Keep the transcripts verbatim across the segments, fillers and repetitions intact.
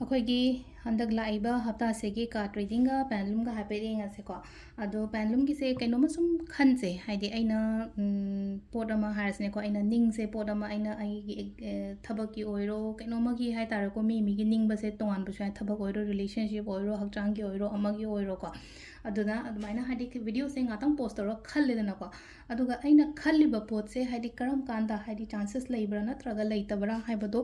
ꯑꯩꯈꯣꯏꯒꯤ ꯍꯟꯗꯛ ꯂꯥꯛꯏꯕ ꯍꯞꯇꯥꯁꯤꯒꯤ card readingꯒ pendulumꯒ ꯍꯥꯏꯐꯦꯠ ꯌꯦꯡꯉꯁꯦꯀꯣ꯫ ꯑꯗꯣ pendulumꯒꯤꯁꯦ ꯀꯩꯅꯣꯝꯃ ꯁꯨꯝ ꯈꯟꯁꯦ, ꯍꯥꯏꯗꯤ ꯑꯩꯅ, ꯎꯝ, ꯄꯣꯠ ꯑꯃ ꯍꯥꯏꯔꯁꯤꯅꯦꯀꯣ, ꯑꯩꯅ ꯅꯤꯡꯁꯦ ꯄꯣꯠ ꯑꯃ, ꯑꯩꯅ ꯑꯩꯒꯤ, ꯑꯦ, ꯊꯕꯛꯀꯤ ꯑꯣꯏꯔꯣ, ꯀꯩꯅꯣꯝꯃꯒꯤ ꯍꯥꯏ ꯇꯥꯔꯦꯀꯣ, ꯃꯤ ꯃꯤꯒꯤ ꯅꯤꯡꯕꯁꯦ ꯇꯣꯉꯥꯟꯕꯁꯨ ꯌꯥꯏ, ꯊꯕꯛ ꯑꯣꯏꯔꯣ, relationship ꯑꯣꯏꯔꯣ, ꯍꯛꯆꯥꯡꯒꯤ ꯑꯣꯏꯔꯣ, ꯑꯃꯒꯤ ꯑꯣꯏꯔꯣꯀꯣ꯫ ꯑꯗꯨꯅ ꯑꯗꯨꯃꯥꯏꯅ ꯍꯥꯏꯗꯤ videoꯁꯦ ꯉꯥꯛꯇꯪ pause ꯇꯧꯔꯒ ꯈꯜꯂꯦꯗꯅꯀꯣ꯫ ꯑꯗꯨꯒ ꯑꯩꯅ ꯈꯜꯂꯤꯕ ꯄꯣꯠꯁꯦ ꯍꯥꯏꯗꯤ ꯀꯔꯝ ꯀꯥꯟꯗ ꯍꯥꯏꯗꯤ chances ꯂꯩꯕ꯭ꯔꯥ ꯅꯠꯇ꯭ꯔꯒ ꯂꯩꯇꯕ꯭ꯔꯥ ꯍꯥꯏꯕꯗꯣ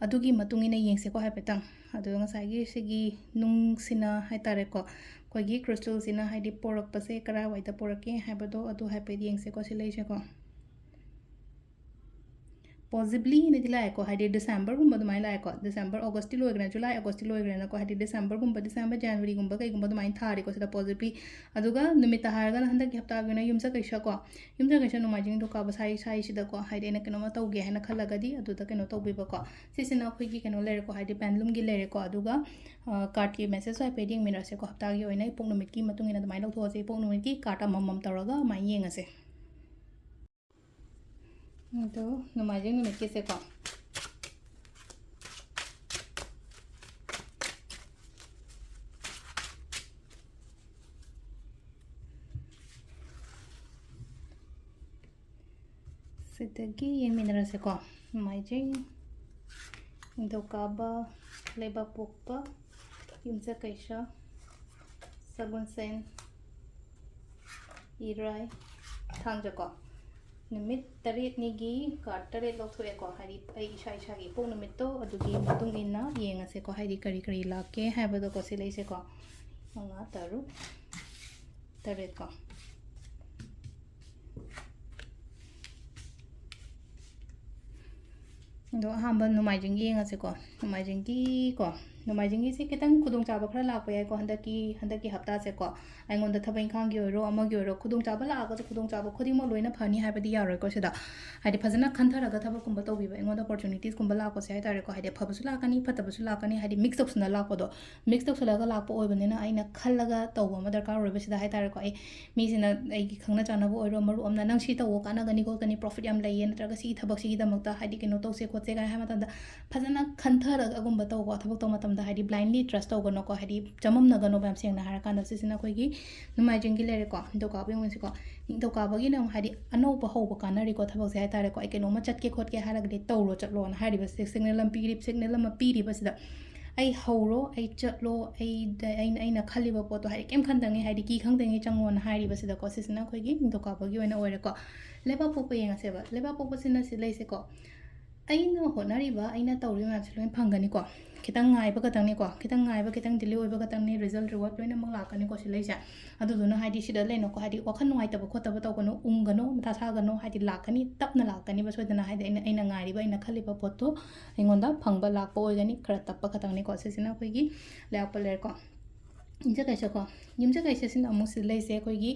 ꯑꯗꯨꯒꯤ ꯃꯇꯨꯡ ꯏꯟꯅ ꯌꯦꯡꯁꯦꯀꯣ ꯍꯥꯏꯐꯦꯠꯇꯪ꯫ ꯑꯗꯣ ꯉꯁꯥꯏꯒꯤ ꯁꯤꯒꯤ ꯅꯨꯡꯁꯤꯅ ꯍꯥꯏ ꯇꯥꯔꯦꯀꯣ, ꯑꯩꯈꯣꯏꯒꯤ crystalꯁꯤꯅ ꯍꯥꯏꯗꯤ ꯄꯣꯔꯛꯄꯁꯦ ꯀꯔꯥꯏꯋꯥꯏꯗ ꯄꯣꯔꯛꯀꯦ ꯍꯥꯏꯕꯗꯣ ꯑꯗꯨ ꯍꯥꯏꯐꯦꯠ ꯌꯦꯡꯁꯦꯀꯣ꯫ ꯁꯤ ꯂꯩꯁꯦꯀꯣ꯫ Possiblyꯅꯗꯤ ꯂꯥꯛꯑꯦꯀꯣ, ꯍꯥꯏꯗꯤ Decemberꯒꯨꯝꯕ ꯑꯗꯨꯃꯥꯏꯅ ꯂꯥꯛꯑꯦꯀꯣ꯫ December, Augustꯇꯤ ꯂꯣꯏꯈ꯭ꯔꯦ, July, Augustꯇꯤ ꯂꯣꯏꯈ꯭ꯔꯦꯅꯀꯣ, ꯍꯥꯏꯗꯤ Decemberꯒꯨꯝꯕ, December, Januaryꯒꯨꯝꯕ ꯀꯩꯒꯨꯝꯕ ꯑꯗꯨꯃꯥꯏꯅ ꯊꯥꯔꯦꯀꯣ ꯁꯤꯗ possibly꯫ ꯑꯗꯨꯒ ꯅꯨꯃꯤꯠꯇ ꯍꯥꯏꯔꯒꯅ ꯍꯟꯗꯛꯀꯤ ꯍꯞꯇꯥꯒꯤ ꯑꯣꯏꯅ ꯌꯨꯝꯁꯀꯩꯁꯀꯣ, ꯌꯨꯝꯁꯀꯩꯁ ꯅꯣꯡꯃꯥꯏꯖꯤꯡ ꯅꯤꯡꯊꯧꯀꯥꯕ ꯁꯥꯏ, ꯁꯥꯏꯁꯤꯗꯀꯣ, ꯍꯥꯏꯗꯤ ꯑꯩꯅ ꯀꯩꯅꯣꯝꯃ ꯇꯧꯒꯦ ꯍꯥꯏꯅ ꯈꯜꯂꯒꯗꯤ ꯑꯗꯨꯗ ꯀꯩꯅꯣ ꯇꯧꯕꯤꯕꯀꯣ꯫ ꯁꯤꯁꯤꯅ ꯑꯩꯈꯣꯏꯒꯤ ꯀꯩꯅꯣ ꯂꯩꯔꯦꯀꯣ, ꯍꯥꯏꯗꯤ pendulumꯒꯤ ꯂꯩꯔꯦꯀꯣ꯫ ꯑꯗꯨꯒ, ꯑ, cardꯀꯤ message ꯍꯥꯏꯐꯦꯠ ꯌꯦꯡꯃꯤꯟꯅꯔꯁꯦꯀꯣ꯫ ꯍꯞꯇꯥꯒꯤ ꯑꯣꯏꯅ ꯏꯄꯣꯛ ꯅꯨꯃꯤꯠꯀꯤ ꯃꯇꯨꯡ ꯏꯟꯅ ꯑꯗꯨꯃꯥꯏꯅ ꯂꯧꯊꯣꯛꯑꯁꯦ꯫ ꯏꯄꯣꯛ ꯅꯨꯃꯤꯠꯀꯤ card ꯑꯃꯃꯝ ꯇꯧꯔꯒ ꯑꯗꯨꯃꯥꯏꯅ ꯌꯦꯡꯉꯁꯦ꯫ ꯑꯗꯣ ꯅꯣꯡꯃꯥꯏꯖꯤꯡ ꯅꯨꯃꯤꯠꯀꯤꯁꯦꯀꯣ꯫ ꯁꯤꯗꯒꯤ ꯌꯦꯡꯃꯤꯟꯅꯔꯁꯦꯀꯣ꯫ ꯅꯣꯡꯃꯥꯏꯖꯤꯡ, ꯅꯤꯡꯊꯧꯀꯥꯕ, ꯂꯩꯕꯥꯛꯄꯣꯛꯄ, ꯌꯨꯝꯁꯀꯩꯁ, ꯁꯒꯣꯜꯁꯦꯟ, ꯏꯔꯥꯏ, ꯊꯥꯡꯖꯀꯣ꯫ ꯅꯨꯃꯤꯠ ꯇꯔꯦꯠꯅꯤꯒꯤ card ꯇꯔꯦꯠ ꯂꯧꯊꯣꯛꯑꯦꯀꯣ, ꯍꯥꯏꯗꯤ ꯑꯩ ꯏꯁꯥ ꯏꯁꯥꯒꯤ ꯏꯄꯣꯛ ꯅꯨꯃꯤꯠꯇꯣ ꯑꯗꯨꯒꯤ ꯃꯇꯨꯡ ꯏꯟꯅ ꯌꯦꯡꯉꯁꯦꯀꯣ, ꯍꯥꯏꯗꯤ ꯀꯔꯤ ꯀꯔꯤ ꯂꯥꯛꯀꯦ ꯍꯥꯏꯕꯗꯣꯀꯣ꯫ ꯁꯤ ꯂꯩꯁꯦꯀꯣ, ꯃꯉꯥ, ꯇꯔꯨꯛ, ꯇꯔꯦꯠꯀꯣ꯫ ꯑꯗꯣ ꯑꯍꯥꯟꯕ ꯅꯣꯡꯃꯥꯏꯖꯤꯡꯒꯤ ꯌꯦꯡꯉꯁꯦꯀꯣ꯫ ꯅꯣꯡꯃꯥꯏꯖꯤꯡꯒꯤꯀꯣ, ꯅꯣꯡꯃꯥꯏꯖꯤꯡꯒꯤꯁꯦ ꯈꯤꯇꯪ ꯈꯨꯗꯣꯡꯆꯥꯕ ꯈꯔ ꯂꯥꯛꯄ ꯌꯥꯏꯀꯣ, ꯍꯟꯗꯛꯀꯤ, ꯍꯟꯗꯛꯀꯤ ꯍꯞꯇꯥꯁꯦꯀꯣ꯫ ꯑꯩꯉꯣꯟꯗ ꯊꯕꯛ ꯏꯪꯈꯥꯡꯒꯤ ꯑꯣꯏꯔꯣ, ꯑꯃꯒꯤ ꯑꯣꯏꯔꯣ, ꯈꯨꯗꯣꯡꯆꯥꯕ ꯂꯥꯛꯑꯒꯁꯨ ꯈꯨꯗꯣꯡꯆꯥꯕ ꯈꯨꯗꯤꯡꯃꯛ ꯂꯣꯏꯅ ꯐꯅꯤ ꯍꯥꯏꯕꯗꯤ ꯌꯥꯔꯣꯏꯀꯣ ꯁꯤꯗ꯫ ꯍꯥꯏꯗꯤ ꯐꯖꯅ ꯈꯟꯊꯔꯒ ꯊꯕꯛꯀꯨꯝꯕ ꯇꯧꯕꯤꯕ, ꯑꯩꯉꯣꯟꯗ opportunitiesꯀꯨꯝꯕ ꯂꯥꯛꯄꯁꯦ ꯍꯥꯏ ꯇꯥꯔꯦꯀꯣ, ꯍꯥꯏꯗꯤ ꯑꯐꯕꯁꯨ ꯂꯥꯛꯀꯅꯤ, ꯐꯠꯇꯕꯁꯨ ꯂꯥꯛꯀꯅꯤ, ꯍꯥꯏꯗꯤ mix ꯇꯧꯁꯜꯂꯒ ꯂꯥꯛꯄꯗꯣ, mix ꯇꯧꯁꯜꯂꯒ ꯂꯥꯛꯄ ꯑꯣꯏꯕꯅꯤꯅ ꯑꯩꯅ ꯈꯜꯂꯒ ꯇꯧꯕ ꯑꯃ ꯗꯔꯀꯥꯔ ꯑꯣꯏꯕꯁꯤꯗ ꯍꯥꯏ ꯇꯥꯔꯦꯀꯣ꯫ ꯑꯩ ꯃꯤꯁꯤꯅ ꯑꯩꯒꯤ ꯈꯪꯅ ꯆꯥꯟꯅꯕ ꯑꯣꯏꯔꯣ, ꯃꯔꯨꯞ ꯑꯃꯅ "ꯅꯪ ꯁꯤ ꯇꯧꯋꯣ, ꯀꯥꯟꯅꯒꯅꯤ ꯈꯣꯠꯀꯅꯤ, profit ꯌꯥꯝ ꯂꯩꯌꯦ", ꯅꯠꯇ꯭ꯔꯒ "ꯁꯤꯒꯤ ꯊꯕꯛꯁꯤꯒꯤꯗꯃꯛꯇ ꯍꯥꯏꯗꯤ ꯀꯩꯅꯣ ꯇꯧꯁꯦ ꯈꯣꯠꯁꯦ", ꯇꯧꯁꯦ ꯀꯥꯏꯅ ꯍꯥꯏꯕ ꯃꯇꯝꯗ ꯐꯖꯅ ꯈꯟꯊꯔꯒꯨꯝꯕ ꯇꯧꯀꯣ꯫ ꯊꯕꯛ ꯇꯧꯕ ꯃꯇꯝꯗ ꯍꯥꯏꯗꯤ blindly trust ꯇꯧꯒꯅꯨꯀꯣ, ꯍꯥꯏꯗꯤ ꯆꯃꯝꯅꯒꯅꯣꯕ꯫ ꯌꯥꯝ ꯁꯦꯡꯅ ꯍꯥꯏꯔꯀꯥꯟꯗ ꯁꯤꯁꯤꯅ ꯑꯩꯈꯣꯏꯒꯤ ꯅꯣꯡꯃꯥꯏꯖꯤꯡꯒꯤ ꯂꯩꯔꯦꯀꯣ꯫ ꯅꯤꯡꯊꯧꯀꯥꯕ ꯌꯦꯡꯉꯨꯁꯤꯀꯣ꯫ ꯅꯤꯡꯊꯧꯀꯥꯕꯒꯤꯅ ꯑꯃꯨꯛ ꯍꯥꯏꯗꯤ ꯑꯅꯧꯕ ꯍꯧꯕ ꯀꯥꯟꯅꯔꯤꯀꯣ꯫ ꯊꯕꯛꯁꯦ ꯍꯥꯏꯇꯥꯔꯦꯀꯣ, ꯑꯩ ꯀꯩꯅꯣꯝꯃ ꯆꯠꯀꯦ ꯈꯣꯠꯀꯦ ꯍꯥꯏꯔꯒꯗꯤ ꯇꯧꯔꯣ ꯆꯠꯂꯣꯅ ꯍꯥꯏꯔꯤꯕꯁꯦ, signal ꯑꯃ ꯄꯤꯔꯤ, signal ꯑꯃ ꯄꯤꯔꯤꯕꯁꯤꯗ ꯑꯩ ꯍꯧꯔꯣ, ꯑꯩ ꯆꯠꯂꯣ, ꯑꯩ ꯑꯩꯅ ꯑꯩꯅ ꯈꯜꯂꯤꯕ ꯄꯣꯠꯇꯣ ꯍꯥꯏꯗꯤ ꯀꯩꯝ ꯈꯟꯗꯉꯩ ꯍꯥꯏꯗꯤ ꯀꯤ ꯈꯪꯗꯉꯩ ꯆꯪꯉꯣꯅ ꯍꯥꯏꯔꯤꯕꯁꯤꯗꯀꯣ꯫ ꯁꯤꯁꯤꯅ ꯑꯩꯈꯣꯏꯒꯤ ꯅꯤꯡꯊꯧꯀꯥꯕꯒꯤ ꯑꯣꯏꯅ ꯑꯣꯏꯔꯦꯀꯣ꯫ ꯂꯩꯕꯥꯛꯄꯣꯛꯄ ꯌꯦꯡꯉꯁꯦꯕ꯫ ꯂꯩꯕꯥꯛꯄꯣꯛꯄꯁꯤꯅ ꯁꯤ ꯂꯩꯁꯦꯀꯣ, ꯑꯩꯅ ꯍꯣꯠꯅꯔꯤꯕ, ꯑꯩꯅ ꯇꯧꯔꯤꯕ ꯃꯌꯥꯝꯁꯦ ꯂꯣꯏ ꯐꯪꯒꯅꯤꯀꯣ꯫ ꯈꯤꯇꯪ ꯉꯥꯏꯕ ꯈꯛꯇꯪꯅꯤꯀꯣ, ꯈꯤꯇꯪ ꯉꯥꯏꯕ, ꯈꯤꯇꯪ delay ꯑꯣꯏꯕ ꯈꯛꯇꯪꯅꯤ, result reward ꯂꯣꯏꯅꯃꯛ ꯂꯥꯛꯀꯅꯤꯀꯣ ꯁꯤ ꯂꯩꯁꯦ꯫ ꯑꯗꯨꯗꯨꯅ ꯍꯥꯏꯗꯤ ꯁꯤꯗ ꯂꯩꯅꯣꯀꯣ, ꯍꯥꯏꯗꯤ ꯋꯥꯈꯜ ꯅꯨꯡꯉꯥꯏꯇꯕ ꯈꯣꯠꯇꯕ ꯇꯧꯒꯅꯨ, ꯎꯪꯒꯅꯨ, ꯃꯊꯥ ꯁꯥꯒꯅꯨ, ꯍꯥꯏꯗꯤ ꯂꯥꯛꯀꯅꯤ, ꯇꯞꯅ ꯂꯥꯛꯀꯅꯤꯕ ꯁꯣꯏꯗꯅ꯫ ꯍꯥꯏꯗꯤ ꯑꯩꯅ ꯑꯩꯅ ꯉꯥꯏꯔꯤꯕ, ꯑꯩꯅ ꯈꯜꯂꯤꯕ ꯄꯣꯠꯇꯣ ꯑꯩꯉꯣꯟꯗ ꯐꯪꯕ ꯂꯥꯛꯄ ꯑꯣꯏꯒꯅꯤ꯫ ꯈꯔ ꯇꯞꯄ ꯈꯛꯇꯪꯅꯤꯀꯣ꯫ ꯁꯤꯁꯤꯅ ꯑꯩꯈꯣꯏꯒꯤ ꯂꯩꯕꯥꯛꯄꯣꯛꯄ ꯂꯩꯔꯦꯀꯣ꯫ ꯌꯨꯝꯁꯀꯩꯁꯀꯣ, ꯌꯨꯝꯁꯀꯩꯁꯁꯤꯅ ꯑꯃꯨꯛ ꯁꯤ ꯂꯩꯁꯦ ꯑꯩꯈꯣꯏꯒꯤ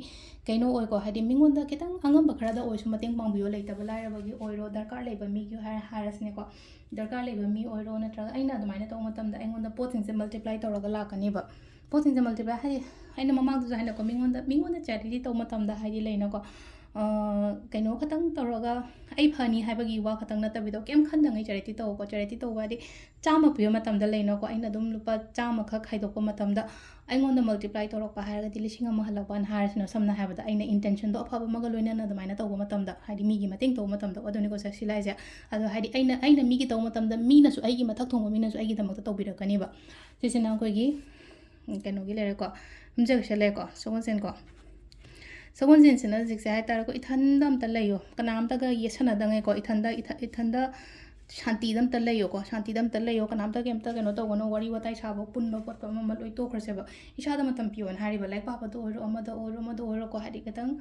ꯀꯩꯅꯣ ꯑꯣꯏꯀꯣ, ꯍꯥꯏꯗꯤ ꯃꯤꯉꯣꯟꯗ ꯈꯤꯇꯪ ꯑꯉꯝꯕ ꯈꯔꯗ ꯑꯣꯏꯔꯁꯨ ꯃꯇꯦꯡ ꯄꯥꯡꯕꯤꯌꯣ, ꯂꯩꯇꯕ ꯂꯥꯏꯔꯕꯒꯤ ꯑꯣꯏꯔꯣ, ꯗꯔꯀꯥꯔ ꯂꯩꯕ ꯃꯤꯒꯤ ꯍꯥꯏꯔ ꯍꯥꯏꯔꯁꯤꯅꯦꯀꯣ꯫ ꯗꯔꯀꯥꯔ ꯂꯩꯕ ꯃꯤ ꯑꯣꯏꯔꯣ, ꯅꯠꯇ꯭ꯔꯒ ꯑꯩꯅ ꯑꯗꯨꯃꯥꯏꯅ ꯇꯧꯕ ꯃꯇꯝꯗ ꯑꯩꯉꯣꯟꯗ ꯄꯣꯠꯁꯤꯡꯁꯦ multiply ꯇꯧꯔꯒ ꯂꯥꯛꯀꯅꯦꯕ꯫ ꯄꯣꯠꯁꯤꯡꯁꯦ multiply ꯍꯥꯏꯗꯤ ꯑꯩꯅ ꯃꯃꯥꯡꯗꯁꯨ ꯍꯥꯏꯅꯀꯣ, ꯃꯤꯉꯣꯟꯗ ꯃꯤꯉꯣꯟꯗ charity ꯇꯧꯕ ꯃꯇꯝꯗ ꯍꯥꯏꯗꯤ ꯂꯩꯅꯀꯣ, ꯀꯩꯅꯣ ꯈꯛꯇꯪ ꯇꯧꯔꯒ ꯑꯩ ꯐꯅꯤ ꯍꯥꯏꯕꯒꯤ ꯋꯥ ꯈꯛꯇꯪ ꯅꯠꯇꯕꯤꯗꯣ, ꯀꯩꯝ ꯈꯟꯗꯉꯩ charity ꯇꯧꯀꯣ꯫ Charity ꯇꯧꯕ ꯍꯥꯏꯗꯤ ꯆꯥꯝꯃ ꯄꯤꯕ ꯃꯇꯝꯗ ꯂꯩꯅꯀꯣ, ꯑꯩꯅ ꯑꯗꯨꯝ ꯂꯨꯄꯥ ꯆꯥꯝꯃꯈꯛ ꯈꯥꯏꯗꯣꯛꯄ ꯃꯇꯝꯗ ꯑꯩꯉꯣꯟꯗ multiply ꯇꯧꯔꯛꯄ ꯍꯥꯏꯔꯒꯗꯤ ꯂꯤꯁꯤꯡ ꯑꯃ ꯍꯜꯂꯛꯄꯅ ꯍꯥꯏꯔꯁꯤꯅ, ꯁꯝꯅ ꯍꯥꯏꯔꯕꯗ ꯑꯩꯅ intentionꯗꯣ ꯑꯐꯕ ꯑꯃꯒ ꯂꯣꯏꯅꯅ ꯑꯗꯨꯃꯥꯏꯅ ꯇꯧꯕ ꯃꯇꯝꯗ, ꯍꯥꯏꯗꯤ ꯃꯤꯒꯤ ꯃꯇꯦꯡ ꯇꯧꯕ ꯃꯇꯝꯗ, ꯑꯗꯨꯅꯤꯀꯣ ꯆꯠꯁꯤ ꯂꯥꯏꯁꯦ꯫ ꯑꯗꯣ ꯍꯥꯏꯗꯤ ꯑꯩꯅ ꯑꯩꯅ ꯃꯤꯒꯤ ꯇꯧꯕ ꯃꯇꯝꯗ ꯃꯤꯅꯁꯨ, ꯑꯩꯒꯤ ꯃꯊꯛ ꯊꯣꯡꯕ ꯃꯤꯅꯁꯨ ꯑꯩꯒꯤꯗꯃꯛꯇ ꯇꯧꯕꯤꯔꯛꯀꯅꯦꯕ꯫ ꯁꯤꯁꯤꯅ ꯑꯩꯈꯣꯏꯒꯤ ꯀꯩꯅꯣꯒꯤ ꯂꯩꯔꯦꯀꯣ, ꯌꯨꯝꯁꯀꯩꯁ ꯂꯩꯔꯦꯀꯣ, ꯁꯒꯣꯜꯁꯦꯟꯀꯣ꯫ ꯁꯒꯣꯜꯁꯦꯟꯁꯤꯅ ꯍꯧꯖꯤꯛꯁꯦ ꯍꯥꯏꯇꯥꯔꯦꯀꯣ, ꯏꯊꯟꯗ ꯑꯝꯇ ꯂꯩꯌꯣ, ꯀꯅꯥꯝꯇꯒ ꯌꯦꯠꯁꯟꯅꯗꯉꯩꯀꯣ, ꯏꯊꯟꯗ ꯏꯊ- ꯏꯊꯟꯗ ꯁꯥꯟꯇꯤꯗ ꯑꯝꯇ ꯂꯩꯌꯣꯀꯣ꯫ ꯁꯥꯟꯇꯤꯗ ꯑꯝꯇ ꯂꯩꯌꯣ, ꯀꯅꯥꯝꯇ ꯀꯩꯝꯇ ꯀꯩꯅꯣ ꯇꯧꯒꯅꯣ, ꯋꯥꯔꯤ ꯋꯥꯇꯥꯏ ꯁꯥꯕ, ꯄꯨꯟꯕ ꯈꯣꯠꯄ ꯑꯃ ꯑꯃ ꯂꯣꯏ ꯇꯣꯛꯈ꯭ꯔꯁꯦꯕ꯫ ꯏꯁꯥꯗ ꯃꯇꯝ ꯄꯤꯌꯣꯅ ꯍꯥꯏꯔꯤꯕ, ꯂꯥꯏꯔꯤꯛ ꯄꯥꯕꯗ ꯑꯣꯏꯔꯣ, ꯑꯃꯗ ꯑꯣꯏꯔꯣ, ꯑꯃꯗ ꯑꯣꯏꯔꯣꯀꯣ, ꯍꯥꯏꯗꯤ ꯈꯤꯇꯪ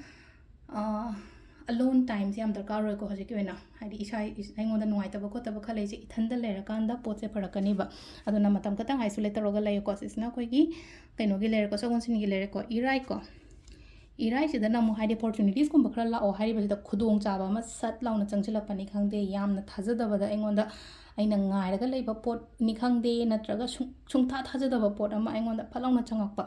alone timeꯁꯦ ꯌꯥꯝ ꯗꯔꯀꯥꯔ ꯑꯣꯏꯀꯣ ꯍꯧꯖꯤꯛꯀꯤ ꯑꯣꯏꯅ꯫ ꯍꯥꯏꯗꯤ ꯏꯁꯥ ꯏꯁ- ꯑꯩꯉꯣꯟꯗ ꯅꯨꯡꯉꯥꯏꯇꯕ ꯈꯣꯠꯇꯕ ꯈꯔ ꯂꯩꯁꯦ, ꯏꯊꯟꯗ ꯂꯩꯔꯀꯥꯟꯗ ꯄꯣꯠꯁꯦ ꯐꯔꯛꯀꯅꯤꯕ꯫ ꯑꯗꯨꯅ ꯃꯇꯝ ꯈꯤꯇꯪ isolate ꯇꯧꯔꯒ ꯂꯩꯌꯨꯀꯣ꯫ ꯁꯤꯁꯤꯅ ꯑꯩꯈꯣꯏꯒꯤ ꯀꯩꯅꯣꯒꯤ ꯂꯩꯔꯦꯀꯣ, ꯁꯒꯣꯜꯁꯦꯟꯒꯤ ꯂꯩꯔꯦꯀꯣ, ꯏꯔꯥꯏꯀꯣ꯫ ꯏꯔꯥꯏꯁꯤꯗꯅ ꯑꯃꯨꯛ ꯍꯥꯏꯗꯤ opportunitiesꯀꯨꯝꯕ ꯈꯔ ꯂꯥꯛꯑꯣ ꯍꯥꯏꯔꯤꯕꯁꯤꯗ ꯈꯨꯗꯣꯡꯆꯥꯕ ꯑꯃ ꯁꯠ ꯂꯥꯎꯅ ꯆꯪꯁꯤꯜꯂꯛꯄꯅꯤ ꯈꯪꯗꯦ, ꯌꯥꯝꯅ ꯊꯥꯖꯗꯕꯗ ꯑꯩꯉꯣꯟꯗ, ꯑꯩꯅ ꯉꯥꯏꯔꯒ ꯂꯩꯕ ꯄꯣꯠꯅꯤ ꯈꯪꯗꯦ, ꯅꯠꯇ꯭ꯔꯒ ꯁꯨꯡ- ꯁꯨꯡꯊꯥ ꯊꯥꯖꯗꯕ ꯄꯣꯠ ꯑꯃ ꯑꯩꯉꯣꯟꯗ ꯐꯠ ꯂꯥꯎꯅ ꯆꯪꯉꯛꯄ꯫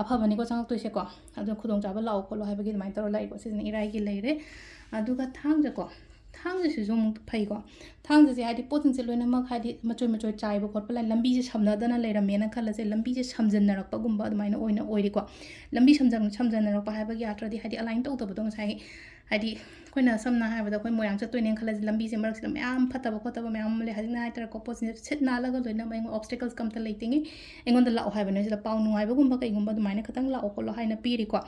ꯑꯐꯕꯅꯤꯀꯣ ꯆꯪꯉꯛꯇꯣꯏꯁꯦꯀꯣ꯫ ꯑꯗꯨ ꯈꯨꯗꯣꯡꯆꯥꯕ ꯂꯥꯛꯑꯣ ꯈꯣꯠꯂꯣ ꯍꯥꯏꯕꯒꯤ ꯑꯗꯨꯃꯥꯏꯅ ꯇꯧꯔ ꯂꯥꯛꯏꯀꯣ꯫ ꯁꯤꯁꯤꯅ ꯏꯔꯥꯏꯒꯤ ꯂꯩꯔꯦ꯫ ꯑꯗꯨꯒ ꯊꯥꯡꯖꯀꯣ, ꯊꯥꯡꯖꯁꯤꯁꯨ ꯑꯃꯨꯛ ꯐꯩꯀꯣ꯫ ꯊꯥꯡꯖꯁꯦ ꯍꯥꯏꯗꯤ ꯄꯣꯠꯁꯤꯡꯁꯦ ꯂꯣꯏꯅꯃꯛ ꯍꯥꯏꯗꯤ ꯃꯆꯣꯏ ꯃꯆꯣꯏ ꯆꯥꯏꯕ ꯈꯣꯠꯄ ꯂꯩ, ꯂꯝꯕꯤꯁꯦ ꯁꯝꯅꯗꯅ ꯂꯩꯔꯝꯃꯦꯅ ꯈꯜꯂꯁꯦ, ꯂꯝꯕꯤꯁꯦ ꯁꯝꯖꯟꯅꯔꯛꯄꯒꯨꯝꯕ ꯑꯗꯨꯃꯥꯏꯅ ꯑꯣꯏꯅ ꯑꯣꯏꯔꯤꯀꯣ꯫ ꯂꯝꯕꯤ ꯁꯝꯖꯟ-, ꯁꯝꯖꯟꯅꯔꯛꯄ ꯍꯥꯏꯕꯒꯤ ꯑꯥꯔꯊꯗꯤ ꯍꯥꯏꯗꯤ ꯑꯂꯥꯏꯟ ꯇꯧꯗꯕꯗꯣ ꯉꯁꯥꯏꯒꯤ ꯍꯥꯏꯗꯤ ꯑꯩꯈꯣꯏꯅ ꯁꯝꯅ ꯍꯥꯏꯔꯕꯗ ꯑꯩꯈꯣꯏ ꯃꯣꯏꯔꯥꯡ ꯆꯠꯇꯣꯏꯅꯦꯅ ꯈꯜꯂꯁꯦ, ꯂꯝꯕꯤꯁꯦ ꯃꯔꯛꯁꯤꯗ ꯃꯌꯥꯝ ꯐꯠꯇꯕ ꯈꯣꯠꯇꯕ ꯃꯌꯥꯝ ꯑꯃ ꯂꯩ, ꯍꯧꯖꯤꯛꯅ ꯍꯥꯏꯇꯥꯔꯦꯀꯣ, ꯄꯣꯠꯁꯤꯡꯁꯦ ꯁꯤꯠ ꯅꯥꯜꯂꯒ ꯂꯣꯏꯅꯃꯛ ꯑꯩꯉꯣꯟꯗ ꯑꯣꯞꯁꯇꯦꯀꯜꯁ ꯀꯝꯇ ꯂꯩꯇꯦꯉꯤ, ꯑꯩꯉꯣꯟꯗ ꯂꯥꯛꯑꯣ ꯍꯥꯏꯕꯅꯦ ꯁꯤꯗ, ꯄꯥꯎ ꯅꯨꯡꯉꯥꯏꯕꯒꯨꯝꯕ ꯀꯩꯒꯨꯝꯕ ꯑꯗꯨꯃꯥꯏꯅ ꯈꯤꯇꯪ ꯂꯥꯛꯑꯣ ꯈꯣꯠꯂꯣ ꯍꯥꯏꯅ ꯄꯤꯔꯤꯀꯣ꯫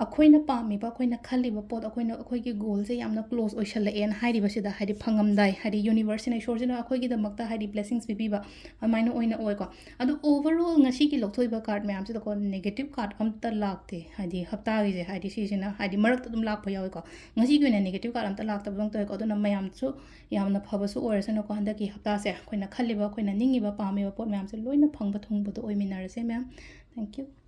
ꯑꯩꯈꯣꯏꯅ ꯄꯥꯝꯃꯤꯕ, ꯑꯩꯈꯣꯏꯅ ꯈꯜꯂꯤꯕ ꯄꯣꯠ, ꯑꯩꯈꯣꯏꯅ, ꯑꯩꯈꯣꯏꯒꯤ ꯒꯣꯜꯁꯦ ꯌꯥꯝꯅ ꯀ꯭ꯂꯣꯁ ꯑꯣꯏꯁꯜꯂꯛꯑꯦꯅ ꯍꯥꯏꯔꯤꯕꯁꯤꯗ ꯍꯥꯏꯗꯤ ꯐꯪꯉꯝꯗꯥꯏ, ꯍꯥꯏꯗꯤ ꯌꯨꯅꯤꯚꯔꯁꯁꯤꯅ, ꯏꯁꯣꯔꯁꯤꯅ ꯑꯩꯈꯣꯏꯒꯤꯗꯃꯛꯇ ꯍꯥꯏꯗꯤ ꯕ꯭ꯂꯦꯁꯤꯡꯁ ꯄꯤꯕꯤꯕ ꯑꯗꯨꯃꯥꯏꯅ ꯑꯣꯏꯅ ꯑꯣꯏꯀꯣ꯫ ꯑꯗꯣ ꯑꯣꯚꯔꯑꯣꯜ ꯉꯁꯤꯒꯤ ꯂꯧꯊꯣꯛꯏꯕ ꯀꯥꯔꯠ ꯃꯌꯥꯝꯁꯤꯗꯀꯣ ꯅꯦꯒꯦꯇꯤꯞ ꯀꯥꯔꯠ ꯑꯝꯇ ꯂꯥꯛꯇꯦ, ꯍꯥꯏꯗꯤ ꯍꯞꯇꯥꯒꯤꯁꯦ, ꯍꯥꯏꯗꯤ ꯁꯤꯁꯤꯅ ꯍꯥꯏꯗꯤ ꯃꯔꯛꯇ ꯑꯗꯨꯝ ꯂꯥꯛꯄ ꯌꯥꯎꯋꯤꯀꯣ꯫ ꯉꯁꯤꯒꯤ ꯑꯣꯏꯅ ꯅꯦꯒꯦꯇꯤꯞ ꯀꯥꯔꯠ ꯑꯝꯇ ꯂꯥꯛꯇꯕꯗꯧꯅ ꯇꯧꯋꯦꯀꯣ꯫ ꯑꯗꯨꯅ ꯃꯌꯥꯝꯁꯨ ꯌꯥꯝꯅ ꯐꯕꯁꯨ ꯑꯣꯏꯔꯁꯅꯨꯀꯣ꯫ ꯍꯟꯗꯛꯀꯤ ꯍꯞꯇꯥꯁꯦ ꯑꯩꯈꯣꯏꯅ ꯈꯜꯂꯤꯕ, ꯑꯩꯈꯣꯏꯅ ꯅꯤꯡꯉꯤꯕ, ꯄꯥꯝꯃꯤꯕ ꯄꯣꯠ ꯃꯌꯥꯝꯁꯦ ꯂꯣꯏꯅ ꯐꯪꯕ ꯊꯨꯡꯕꯗꯣ ꯑꯣꯏꯃꯤꯟꯅꯔꯁꯦ ꯃꯌꯥꯝ꯫ Thank you.